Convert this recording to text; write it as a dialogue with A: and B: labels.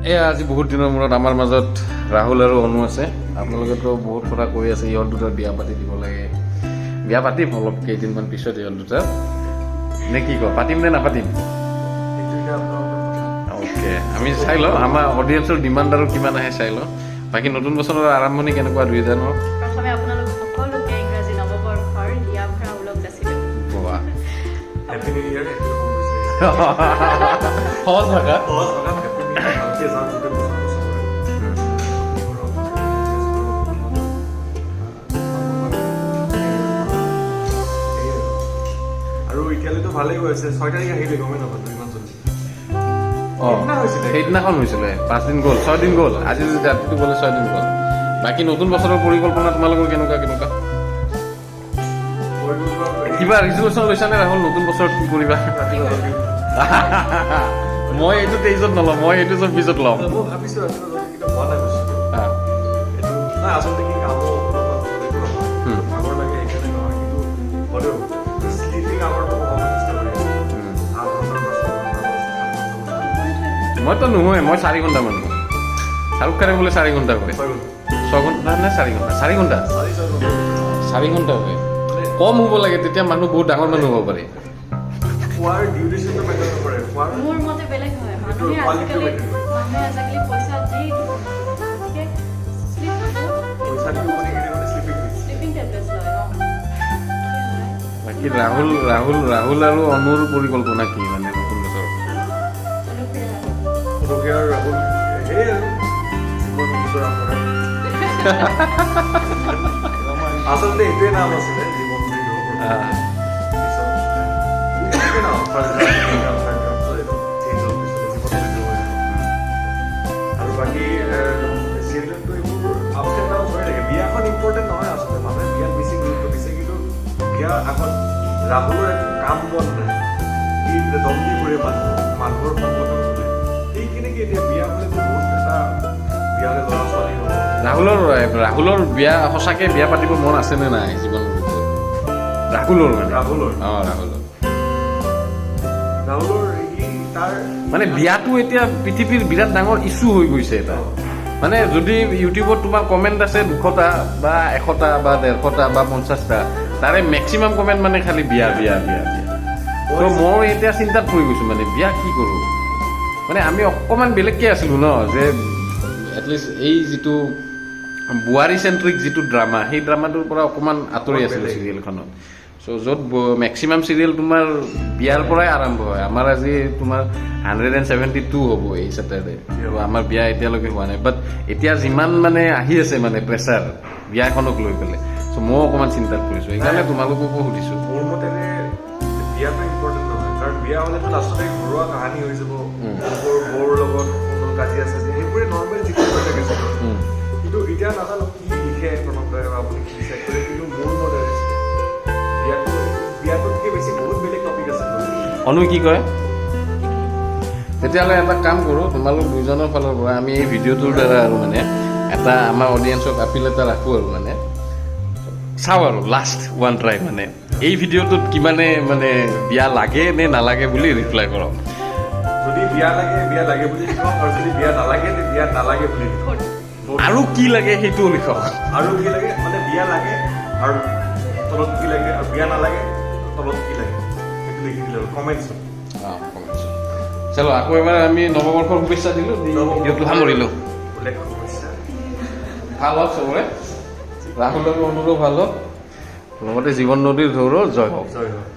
A: এয়া আজি বহুত দিনৰ মূৰত আমাৰ মাজত ৰাহুল আৰু অনু আছে। আপোনালোকেতো বহুত কথা কৈ আছে, ইহঁত দুটাৰ বিয়া পাতি দিব লাগে। বিয়া পাতিম অলপ কেইদিনমান পিছত ইহঁত দুটাৰ, নে কি কয়? পাতিম নে নাপাতিম?
B: সেইটো এতিয়া আপোনালোকৰ কথা।
A: অ'কে, আমি চাই লওঁ আমাৰ অডিয়েঞ্চৰ ডিমাণ্ড আৰু কিমান আহে চাই লওঁ। বাকী নতুন বছৰৰ আৰম্ভণি কেনেকুৱা দুইজনৰ?
C: প্ৰথমে আপোনালোক সকলোকে ইংৰাজী নৱবৰ্ষৰ হিয়া ভৰা ওলগ যাচিলোঁ।
A: বাহ।
B: হেপী নিউ ইয়েৰ, সেইটো ক'ব বিচাৰিছোঁ।
A: সহজ ভাষা।
B: সহজ ভাষাত হেপী নিউ ইয়েৰ। ভালকে যাওক গোটেই বছৰটো চবৰে। কৰক, কৰক। সেয়াই আৰু এতিয়ালৈতো ভালেই গৈ আছে। 6 তাৰিখ আহিলে, গমেই নাপালো ইমান জলদি। সেইদিনা হৈছিলে।
A: সেইদিনাখন হৈছিলে, 5 দিন গ'ল, 6 দিন গ'ল। আজি যদি ৰাতিটো গ'লে 6 দিন গ'ল। বাকী নতুন বছৰৰ পৰিকল্পনা তোমালোকৰ কেনেকুৱা কেনেকুৱা? কিবা ৰিজলিউশ্যন লৈছানে ৰাহুল, নতুন বছৰত কি কৰিবা?
B: ৰাতিপুৱা জলদি উঠা।
A: মই এইটো 23ত নলওঁ, মই এইটো 24ত ল'ম।
B: মই ভাবিছো ৰাতিপুৱা জলদি, কিন্তু হোৱা নাই বস্তুটো। এইটো নাই, আচলতে কি কামো অলপমান সেইটো নহয়, ভাগৰ লাগে, সেইকাৰণে নহয়। কিন্তু হ'লেও শ্লিপিং আৱাৰটো কমাব চেষ্টা কৰি আছো। 8 ঘণ্টাৰ পৰা 6 ঘণ্টা বা 7 ঘণ্টা।
A: মইতো নহয়, মই 4 ঘণ্টামান শুওঁ। শ্বাহৰুখ খানে বোলে 4 ঘণ্টা শুৱে।
B: 6 ঘণ্টা।
A: 6 ঘণ্টা নে 4 ঘণ্টা? 4 ঘণ্টা।
B: চাৰি 6 ঘণ্টা।
A: 4 ঘণ্টা শুৱে।
B: মানে
A: কম হ'ব লাগে, তেতিয়া মানুহ বহুত ডাঙৰ মানুহ হ'ব পাৰে।
B: খোৱাৰ ডিউৰেশ্যনটো মেটাৰ নকৰে, খোৱাৰ
C: মোৰ মতে বেলেগ হয়। মানুহে
B: quality
C: আজিকালি
B: matter কৰে।
C: মানুহে আজিকালি পইচা দি গতিকে
B: পইচা দি টোপনি কিনে, মানে শ্লিপিং
C: শ্লিপিং টেবলেটছ লয় ন, কি হয়?
A: বাকী ৰাহুল ৰাহুল ৰাহুল আৰু অনুৰ পৰিকল্পনা কি মানে নতুন বছৰ?
C: অনুপ্ৰিয়া।
B: অনুপ্ৰিয়া আৰু ৰাহুল, সেয়ে আৰু জীৱন বিচৰা কৰা। আচলতে এইটোৱে নাম আছিলে জীৱন বুলি। পিছত এইটোৱে নাম, first draft, second draft, third draft, এইটো চেঞ্জ হ'ল পিছত জীৱন বুলি হৈ গ'ল। আৰু বাকী চিৰিয়েলতো এইবোৰ আপছ এণ্ড ডাউনছ হৈ থাকে। বিয়াখন ইম্পৰ্টেণ্ট নহয় আচলতে, মানুহে বিয়াত বেছি গুৰুত্ব দিছে। কিন্তু বিয়াৰ আগত ৰাহুলৰ একো কাম বন নাই, সি দম দি ফুৰে, মানুহ মানুহৰ সংগঠন খোলে। সেইখিনি কি এতিয়া বিয়া হ'লেতো বহুত এটা বিয়া হ'লে ল'ৰা ছোৱালী হ'ব।
A: ৰাহুলৰ ৰাহুলৰ বিয়া, সঁচাকে বিয়া পাতিব মন আছেনে নাই জীৱনত ৰাহুলৰ মানে?
B: ৰাহুলৰ?
A: অঁ, ৰাহুলৰ।
B: ৰাহুলৰ সি তাৰ
A: মানে বিয়াটো এতিয়া পৃথিৱীৰ বিৰাট ডাঙৰ ইছ্যু হৈ গৈছে এটা। মানে যদি ইউটিউবত তোমাৰ কমেণ্ট আছে 200টা বা 100টা বা 150টা বা 50টা, তাৰে মেক্সিমাম কমেণ্ট মানে খালি বিয়া, বিয়া, বিয়া, বিয়া। ত' মই এতিয়া চিন্তাত পৰি গৈছোঁ, মানে বিয়া কি কৰোঁ। মানে আমি অকণমান বেলেগকৈ আছিলোঁ ন, যে এটলিষ্ট এই যিটো বোৱাৰী চেণ্ট্ৰিক যিটো ড্ৰামা, সেই ড্ৰামাটোৰ পৰা অকণমান আঁতৰি আছিলোঁ
B: বেলেগ।
A: চিৰিয়েলখনত। চ' য'ত মেক্সিমাম চিৰিয়েল তোমাৰ বিয়াৰ পৰাই আৰম্ভ হয়। আমাৰ আজি তোমাৰ 172 হ'ব এই ছেটাৰডে। আমাৰ বিয়া এতিয়ালৈকে হোৱা নাই। বাট এতিয়া যিমান মানে আহি আছে মানে প্ৰেছাৰ বিয়াখনক লৈ পেলাই, চ' ময়ো অকণমান চিন্তাত পৰিছোঁ। সেইকাৰণে তোমালোককো সুধিছোঁ।
B: মোৰ মতেৰে বিয়াটো ইম্পৰ্টেণ্ট নহয়, কাৰণ বিয়া হ'লেতো লাষ্টতে ঘৰুৱা কাহানী হৈ যাব। বৌৰ বৌৰ লগত কোনো কাজিয়া চাজিয়া, সেইবোৰে নৰ্মেল যিবোৰ হৈ থাকে জীৱনত। কিন্তু এতিয়া নাজানো কি লিখে প্ৰণৱ দাই বা আপুনি কি ডিচাইড কৰে, কিন্তু মোৰ মতেৰে বিয়াটোতকৈ বেছি বহুত বেলেগ টপিক আছে।
A: অনু কি কয়? তেতিয়াহ'লে এটা কাম কৰোঁ, তোমালোক দুজনৰ ফালৰ পৰা আমি এই ভিডিঅ'টোৰ দ্বাৰা আৰু মানে এটা আমাৰ অডিয়েঞ্চক আপিল এটা ৰাখোঁ আৰু মানে চাওঁ আৰু লাষ্ট ওৱান ট্ৰাই, মানে এই ভিডিঅ'টোত কিমানে মানে বিয়া লাগে নে নালাগে বুলি ৰিপ্লাই কৰক।
B: যদি বিয়া লাগে, বিয়া লাগে বুলি লিখক আৰু যদি বিয়া নালাগে, তে বিয়া নালাগে বুলি লিখক।
A: আৰু কি লাগে সেইটোও লিখক।
B: আৰু কি লাগে, মানে বিয়া লাগে আৰু তলত কি লাগে, আৰু বিয়া নালাগে তলত কি লাগে, সেইটো লিখি দিলে হ'ল কমেণ্টছত।
A: অঁ, চলো, আকৌ এবাৰ আমি নৱবৰ্ষৰ শুভেচ্ছা দিলোঁ, দি ভিডিঅ'টো সামৰিলোঁ।
B: উল্লেখ শুভেচ্ছা।
A: ভাল হওক চবৰে, ৰাহুল আৰু অনুৰো ভাল হওক, লগতে জীৱন নদীৰ ঢৌৰো জয় হওক।
B: জয় হওক।